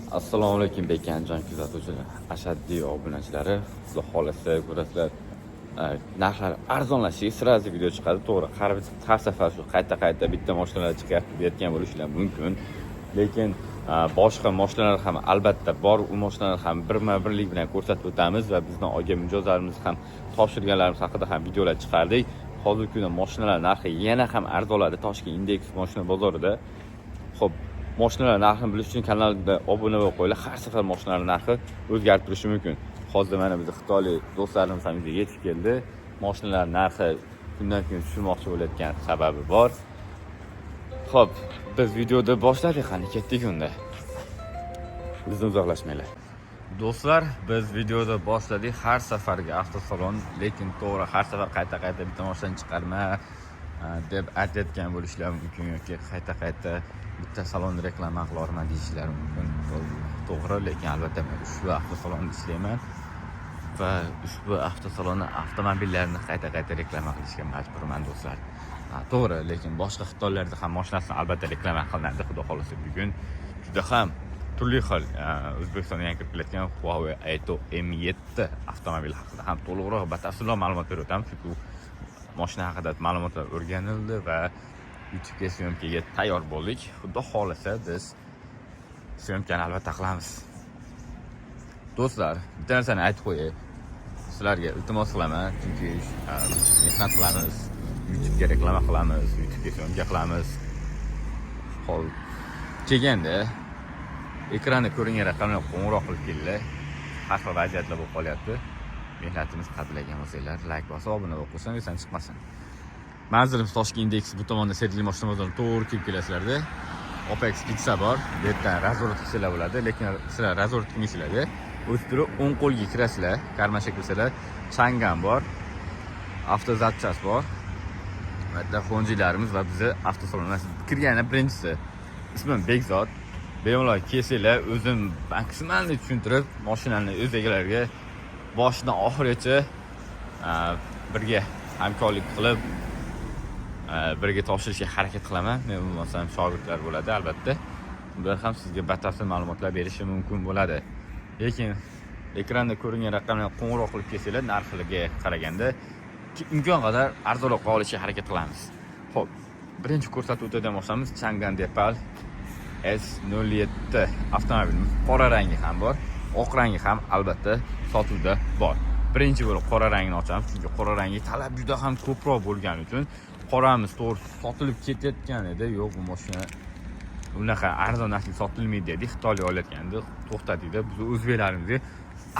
Assalomu alaykum, Bekanjon kuzatuvchilar, ashaddiy obunachilari. Xudo xohlasa, ko'rasizlar, narxlar arzonlashishi сразу video chiqadi. To'g'ri, har safar shu qayta qayta bitta mashinalar chiqyapti deyotgan bo'lishlar mumkin, lekin boshqa mashinalar ham albatta bor. U mashinalar ham birma birlik bilan ko'rsatib o'tamiz va bizni olgan mijozlarimiz ham topshirganlarimiz haqida ham videolar chiqardik. Hozirgi kunda mashinalar narxi yana ham arzonladi Toshkent Indeks mashina bozorida. Xo'p, mashinalar narxini bilish uchun kanalda obuna bo'lib qo'yinglar. Har safar mashinalar narxi o'zgarib turishi mumkin. Hozir mana bizni xitoylik do'stlarimiz ham bizga yetib keldi. Mashinalar narxi kundan kun tushirmoqchi bo'layotgan sababi bor. Xo'p, biz videoda boshladik, qani ketdik unda. Bizdan uzoqlashmanglar. Do'stlar, biz videoda boshladik har safargi avtosalon, lekin to'g'ri, har safar qayta-qayta bitta mashinani chiqarma deb aytayotgan bo'lishlari mumkin yoki qayta-qayta bitta salon reklama qilyapman deyishlari mumkin. To'g'ri, lekin albatta men ushbu avtosalonda ishlayman va ushbu avtosalonni avtomobillarini qayta-qayta reklama qilishga majburman, do'stlar. Ha, to'g'ri, lekin boshqa xitoylarda ham mashinasini albatta reklama qilinadi. Xudo xohlasa, bugun juda ham turli xil O'zbekistonga yangi kirib kelayotgan Huawei AITO M7 avtomobili haqida ham to'liqroq, batafsilroq ma'lumot berib o'tamiz, chunki u mashina haqida ma'lumotlar o'rganildi va YouTube'ga съёмка ga tayyor bo'ldik. Xudo xohlasa, biz съёмка ni albatta qilamiz. Do'stlar, bitta narsani aytib qo'yay. Sizlarga iltimos qilaman, chunki biz mehnat qilamiz, YouTube'ga reklama qilamiz, YouTube'ga съёмка qilamiz. Hol kelganda ekranda ko'ringan raqamlarga qo'ng'iroq qilib kelinglar. Har xil vaziyatlar bo'lib qolyapti. Mehnatimiz qadrlagan bo'lsanglar, layk bosib, obuna bo'lib qo'ysang, esdan chiqmasin. Manzilimiz Toshkent Indeks, bu tomonda Sergeli mashina bozoridan to'g'ri kelib kelasizlarda. Opex Pizza bor. Bu yerdan разворот qilsanglar bo'ladi, lekin sizlar разворот qilmaysizlarda. O'tib turib o'ng qo'lga kirasizlar, karmasha kirsanglar, Changan bor. Автозапчасть bor. Bu yerda Honjilarimiz va bizni avtosalon. Kirganda birinchisi ismim Bekzod. Bemalol kelsanglar, o'zim maksimalni tushuntirib, mashinani o'z egalariga boshidan oxirigacha birga hamkorlik qilib, birga topshirishga harakat qilaman. Men bo'lmasam shogirdlar bo'ladi albatta. Ular ham sizga batafsil ma'lumotlar berishi mumkin bo'ladi. Lekin ekranda ko'ringan raqamlarga qo'ng'iroq qilib kelsanglar, narxiga qaraganda imkon qadar arzonroqqa olishga harakat qilamiz. Xo'p, birinchi ko'rsatib o'tadigan mashinamiz Changan Deepal S07 avtomobilimiz. Qora rangi ham bor, oq rangi ham albatta sotuvda bor. Birinchi bo'lib qora rangini ochamiz, chunki qora rangi talab juda ham ko'proq bo'lgani uchun qoramiz to'g'ri sotilib ketayotgan edi. Yo'q, bu mashina unaqa arzon narxga sotilmaydi dedik. Xitoylik olayotganda to'xtadikda, biz o'zbeklarimizga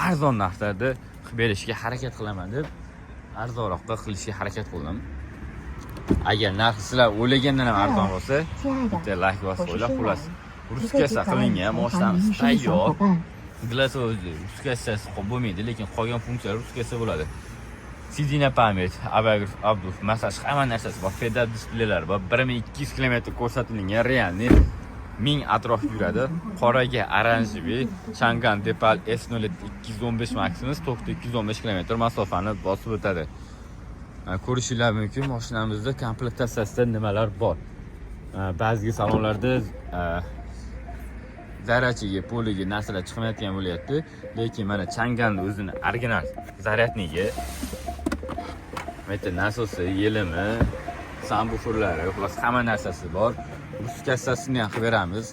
arzon narxlarda qilib berishga harakat qilaman deb arzonroqqa qilishga harakat qildim. Agar narxi sizlar o'ylagandan ham arzon bo'lsa, 亲爱的 bitta layk bosib 我是 qo'yinglar. 舒 Xullas, 兰， русская si qilingan, mashinamiz tayyor. 小伙伴。 Голосовой русская si bo'lmaydi, lekin qolgan funksiyalar русская si bo'ladi. Сиденье память, обогрев, обдув, massaj, hamma narsasi bor. Head-up displeylar bor. 1200 km ko'rsatilgan, реальный 1000 atrof yuradi. Qoraga оранжевый Changan Deepal S07 215 Maximiz tokda 215 km masofani bosib o'tadi. Ko'rishinglar mumkin, mashinamizda komplektatsiyasida nimalar bor. Ba'zi salonlarda зарядчиги, poligi narsalar chiqmayotgan bo'lyapti. Lekin mana Changanni o'zini original зарядник i, bu yerda nasosi, yelimi, сабвуфер lari, xullas hamma narsasi bor. Русская sini ham qilib beramiz.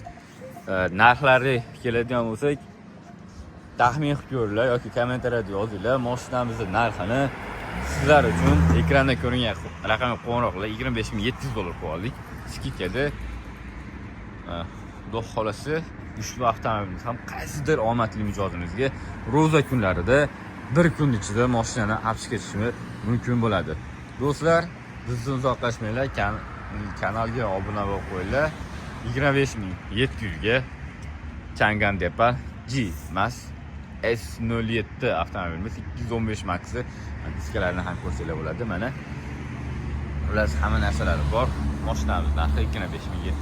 Narxlari keladigan bo'lsak, taxmin qilib ko'ringlar yoki kommentariyada yozinglar. Mashinamizni narxini sizlar uchun ekranda ko'ringan raqamga qo'ng'iroq qilib 25 700 dollar qo'yib oldik. Скидка da. Xudo xohlasa, ushbu avtomobilimiz ham qaysidir omadli mijozimizga ro'za kunlarida bir kun ichida mashinani olib chiqib ketishimi mumkin bo'ladi. Do'stlar, bizdan uzoqlashmanglar, kanalga obuna bo'lib qo'yinglar. 25 700 ga Changan Deepal G emas, S07 avtomobilimiz 215 Maxi diskalarini ham ko'rsanglar bo'ladi. Mana ular hamma narsalari bor. Mashinamiz narxi 25 700.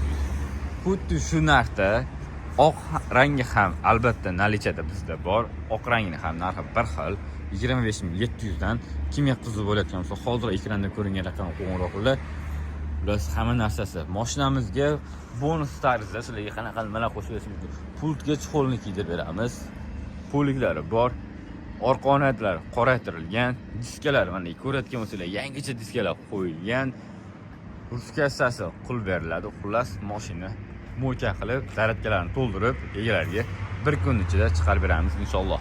Xuddi shu narxda oq rangi ham albatta наличие da bizda bor. Oq rangini ham narxi bir xil 25 700 dan. Kimga qiziq bo'layotgan bo'lsa, hozir ekranda ko'ringan raqamga qo'ng'iroq qilinglar. Xullas, hamma narsasi. Mashinamizga bonus tarzida sizlarga qanaqa nimalar qo'shib berish mumkin. Pultga чехол ni kiydirib beramiz. Poliklari bor. Orqa oynalari qoraytirilgan, diskalar, mana ko'rayotgan bo'lsanglar, yangicha diskalar qo'yilgan. Ручка si qilib beriladi. Xullas, mashina мойка qilib, зарядка larni to'ldirib, egalariga bir kun ichida chiqarib beramiz inshaalloh.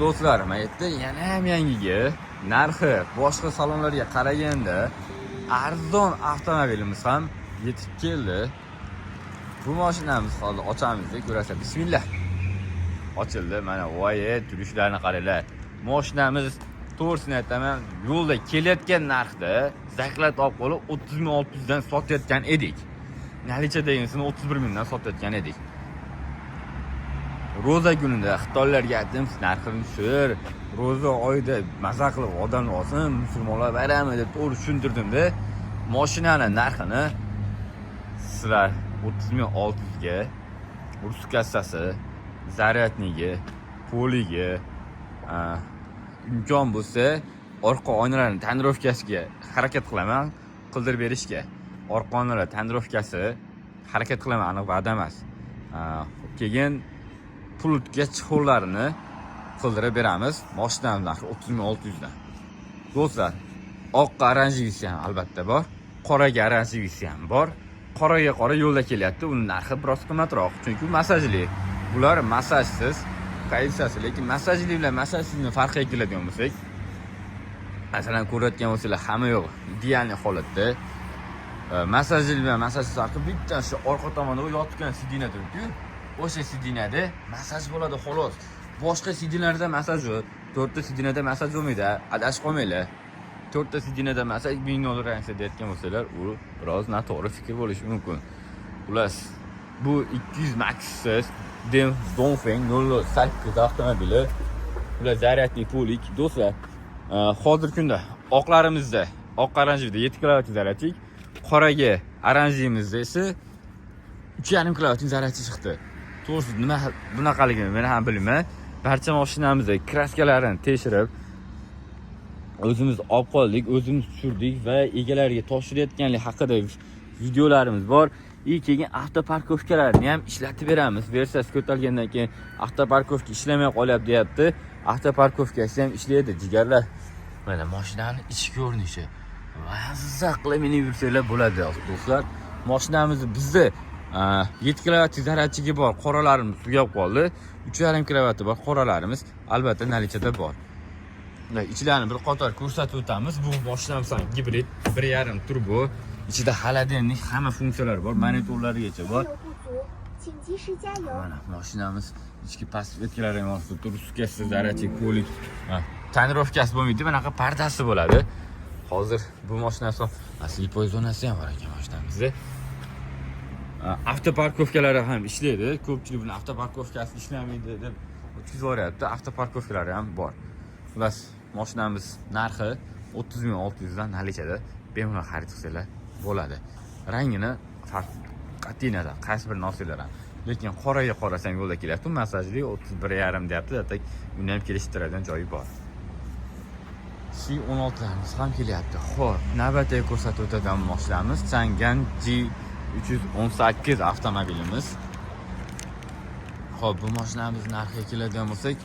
Do'stlar, mana yerda yana ham yangigi, narxi boshqa salonlarga qaraganda arzon avtomobilimiz ham yetib keldi. Bu mashinamiz hozir ochamiz, ko'rasizlar. Bismillah. Ochildi. Mana, voy, turishlarni qaranglar. Mashinamiz, to'g'risini aytaman, yo'lda kelayotgan narxda заклад olib qolib 30 600 dan sotayotgan edik. Наличие dagisini 31 mingdan sotayotgan edik. Ro'za kunida xitoylarga aytdim, narxini tushir, ro'za oyida maza qilib odamlar olsin, musulmonlar bayrami deb to'g'ri tushuntirdimda. Mashinani narxini sizlar 30 600 ga ручка si, зарядник i, poligi, imkon bo'lsa, orqa oynalarni тонировка siga harakat qilaman qildirib berishga. Orqa oynalar тонировка si harakat qilaman, aniq va'da emas. Keyin pultga чехол larini qildirib beramiz. Mashinani narxi 30 600 dan. Do'stlar, oqqa оранжевый si ham albatta bor, qoraga оранжевый si ham bor. Qoraga qora yo'lda kelyapti, uni narxi biroz qimmatroq, chunki massajli. Bular massajsiz pozitsiyasi, lekin massajli bilan massajsizni farqiga keladigan bo'lsak, masalan, ko'rayotgan bo'lsanglar, hamma yo'q идеальный holatda. Massajli bilan massajsiz farqi bitta shu orqa tomonda yotgan сиденье turibdi-yu, o'sha сиденье da massaj bo'ladi, xolos. Boshqa сиденье larda massaj yo'q. To'rtta сиденье da massaj bo'lmaydi, adashib qolmanglar. To'rtta сиденье da massaj 1000 dollar deyotgan bo'lsanglar, u biroz noto'g'ri fikr bo'lishi mumkin. Xullas, bu 200 Maxsiz Dongfeng 008 avtomobili. Ular зарядный, полик. Do'stlar, hozirgi kunda oqlarimizda, oq оранжевый da 7 kilovatт зарядчик, qoraga оранжевый mizda esa 3,5 kilovatning зарядчик chiqdi. To'g'risi, nima bunaqaligini men ham bilmayman. Barcha mashinamizni краска larini tekshirib, o'zimiz olib qoldik, o'zimiz tushirdik va egalariga topshirayotganlik haqida videolarimiz bor. И keyin автопарковка larni ham ishlatib beramiz. Versiyasi ko'tarilgandan keyin автопарковка ishlamay qolyapti deyapti. Автопарковка si ham ishlaydi, jigarlar. Mana mashinani ichki ko'rinishi. Mazza qilib minib yursanglar bo'ladi, do'stlar. Mashinamizni bizni 7 kilovat зарядчик i bor qoralarimiz tugab qoldi. 3,5 kilovati bor qoralarimiz albatta наличие da bor. Bunday ichlarini bir qator ko'rsatib o'tamiz. Bu mashinamiz ham gibrid, 1,5 turbo. Ichida холодильник, hamma funksiyalari bor, monitorlarigacha bor. 油不足，请及时加油。 Mana mashinamiz ichki подсветка lari ham ostida, ручка si, зарядчик, полик. Тонировка si bo'lmaydi, bunaqa pardasi bo'ladi. Hozir bu mashinasi слепой zonasi ham bor ekan mashinamizda. Автопарковка lari ham ishlaydi. Ko'pchilik buni автопарковка si ishlamaydi deb o'tkazib yuboryapti. Автопарковка lari ham bor. Xullas, mashinamiz narxi 30 600 dan наличие da bemalol xarid qilsanglar bo'ladi. Rangini farq qat'iy nazar, qaysi birini olsanglar ham. Lekin qoraga qarasam, yo'lda kelyapti, massajli 31,5 deyapti, так uni ham kelishtiradigan joyi bor. C16larimiz ham kelyapti. Xo'p, navbatdagi ko'rsatib o'tadigan mashinamiz Changan G318 avtomobilimiz. Xo'p, bu mashinamiz narxiga keladigan bo'lsak,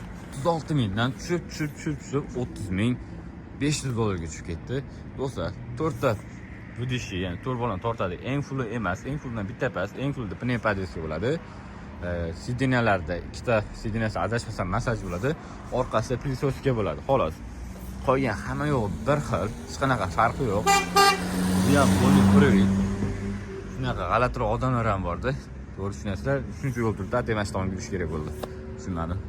36 mingdan tushib, tushib, tushib, tushib 30 ming 500 dollarga tushib ketdi. Do'stlar, to'rtta будущий, ya'ni to'rt bolani tortadi. Eng fulli emas, eng fullidan bitta past, eng fullida пневмоподвеска bo'ladi. Сиденья larda ikkita сиденья si, adashmasam, massaj bo'ladi. Orqasida присоска bo'ladi, xolos. Qolgan hamma yo'q bir xil, hech qanaqa farqi yo'q. Bu ham полный привод. Shunaqa g'alatiroq odamlar ham borda. To'g'ri tushunasizlar, shuncha yo'l turibdi, atay mana shu tomonga yurish kerak bo'ldi. Tushunmadim.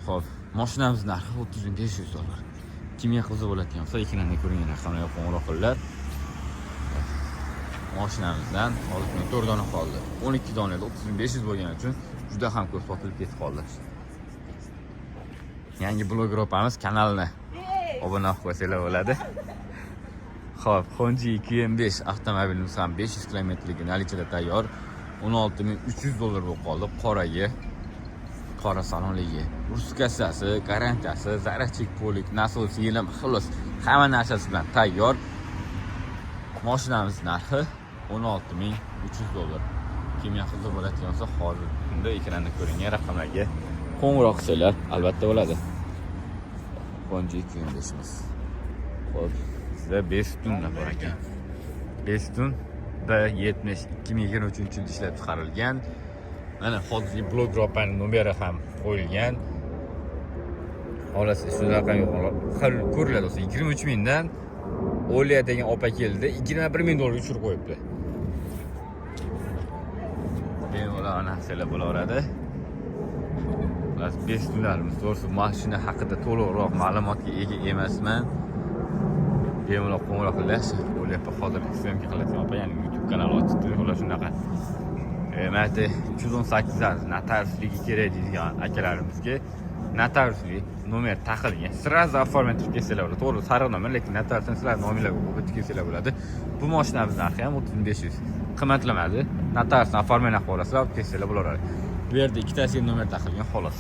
Xo'p, mashinamiz narxi 30 500 dollar. Kimga qiziq bo'ladigan bo'lsa, ekranda ko'ringan raqamlarga qo'ng'iroq qilinglar. Mashinamizdan hozir 4 dona qoldi. 12 dona edi, 30 500 bo'lgani uchun juda ham ko'p sotilib ketib qoldi. Yangi bloger opamiz kanalini obuna qilib qo'ysanglar bo'ladi. Xo'p, Hongqi QM5 avtomobilimiz ham 500 kilometrligi наличие da tayyor. 16 300 dollar bo'lib qoldi qoraga. Qora salonligi, ручка si, garantiyasi, зарядчик, полик, nasos, yelim, xullas, hamma narsasi bilan tayyor. Mashinamiz narxi 16 300 dollar. Kim yaqinda bo'ladigan bo'lsa, hozirgi kunda ekranda ko'ringan raqamlarga qo'ng'iroq qilsanglar, albatta bo'ladi. Hongqi Q5'imiz. Xo'p, bizda Bestun bor ekan. Bestun B70 2023 yilda ishlab chiqarilgan. Mana, hozirgi bloger opaning nomeri ham qo'yilgan. Xohlasa, shu raqamga ko'riladi bo'lsa, 23 mingdan Oliya degan opa keldi, 21 ming dollarga tushirib qo'yibdi. Bemalol narsalar bo'laveradi. Xullas, Bestunlarimiz, to'g'risi, mashina haqida to'liqroq ma'lumotga ega emasman. Bemalol qo'ng'iroq qilasiz. Oliya opa hozir съёмка qiladigan opa, ya'ni YouTube kanali ochibdi, xullas, shunaqa. Mana 318 notariusligi kerak deydigan akalarimizga notariusli nomer taqilgan. Сразу оформить qilib kelsalar bo'ladi. To'g'ri, sariq nomer, lekin notariusdan sizlar nomerlarga o'tib kelsalar bo'ladi. Bu mashinamiz narxi ham 30 500. Qimmatlamadi. Notariusni оформление qilib olasizlar, olib kelsalar bo'laveradi. Bu yerda ikkitasiga nomer taqilgan, xolos.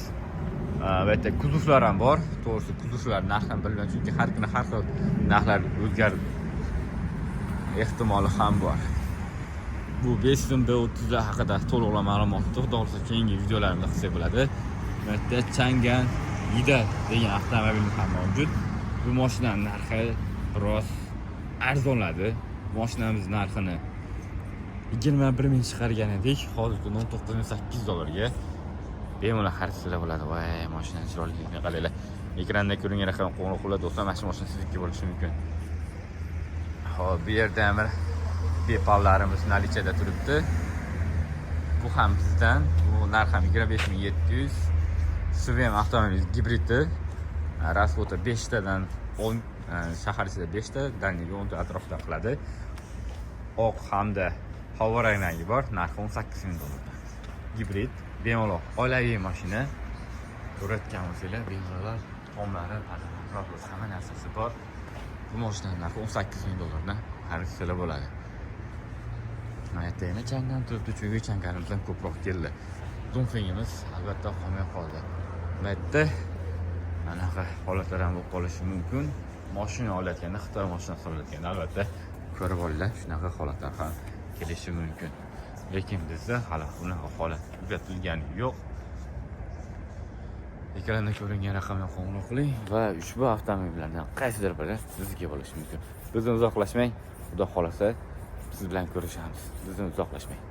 Bu yerda kuzovlar ham bor. To'g'risi, kuzovlar narxini bilmayman, chunki har kuni har xil narxlar o'zgarib ehtimoli ham bor. Bu Bestun B30 haqida to'liqroq ma'lumotni, xudo xohlasa, keyingi videolarimda qilsak bo'ladi. Bu yerda Changan Yida degan avtomobilimiz ham mavjud. Bu mashinani narxi biroz arzonladi. Mashinamiz narxini 21 ming chiqargan edik. Hozirgi kunda 19 800 dollarga bemalol xarid bo'ladi. Voy, mashinani chiroyliligini qaranglar. Ekranda ko'ringan raqam qo'ng'iroq qiladi, do'stlar, mana shu mashina sizniki bo'lishi mumkin. Xo'p, bu yerda ham bir Depallarimiz наличие da turibdi. Bu ham bizdan. Bu narx ham 25 700. SUV avtomobil gibridi. Расход i 5 tadan 10, shahar ichida 5 ta, дальний ga 10 ta atrofida qiladi. Oq hamda havo rangi bor. Narxi 18 ming dollardan. Gibrid, bemalol oilaviy mashina. Ko'rayotgan bo'lsanglar, bemalol tomlari, atrofi, hamma narsasi bor. Bu mashinani narxi 18 ming dollardan xarid qilsa bo'ladi. Mana yerda yana Changan turibdi, chunki Changanimizdan ko'proq keldi. Dongfengimiz albatta qolmay qoldi. Bu yerda anaqa holatlar ham bo'lib qolishi mumkin. Mashina olayotganda, Xitoy mashinasi olayotganda, albatta ko'rib olinglar, shunaqa holatlar ham kelishi mumkin. Lekin bizda hali unaqa holat kuzatilgani yo'q. Ekranda ko'ringan raqamga qo'ng'iroq qiling va ushbu avtomobillardan qaysidir biri sizniki bo'lishi mumkin. Bizdan uzoqlashmang, Xudo xohlasa, siz bilan ko'rishamiz. Bizdan uzoqlashmang.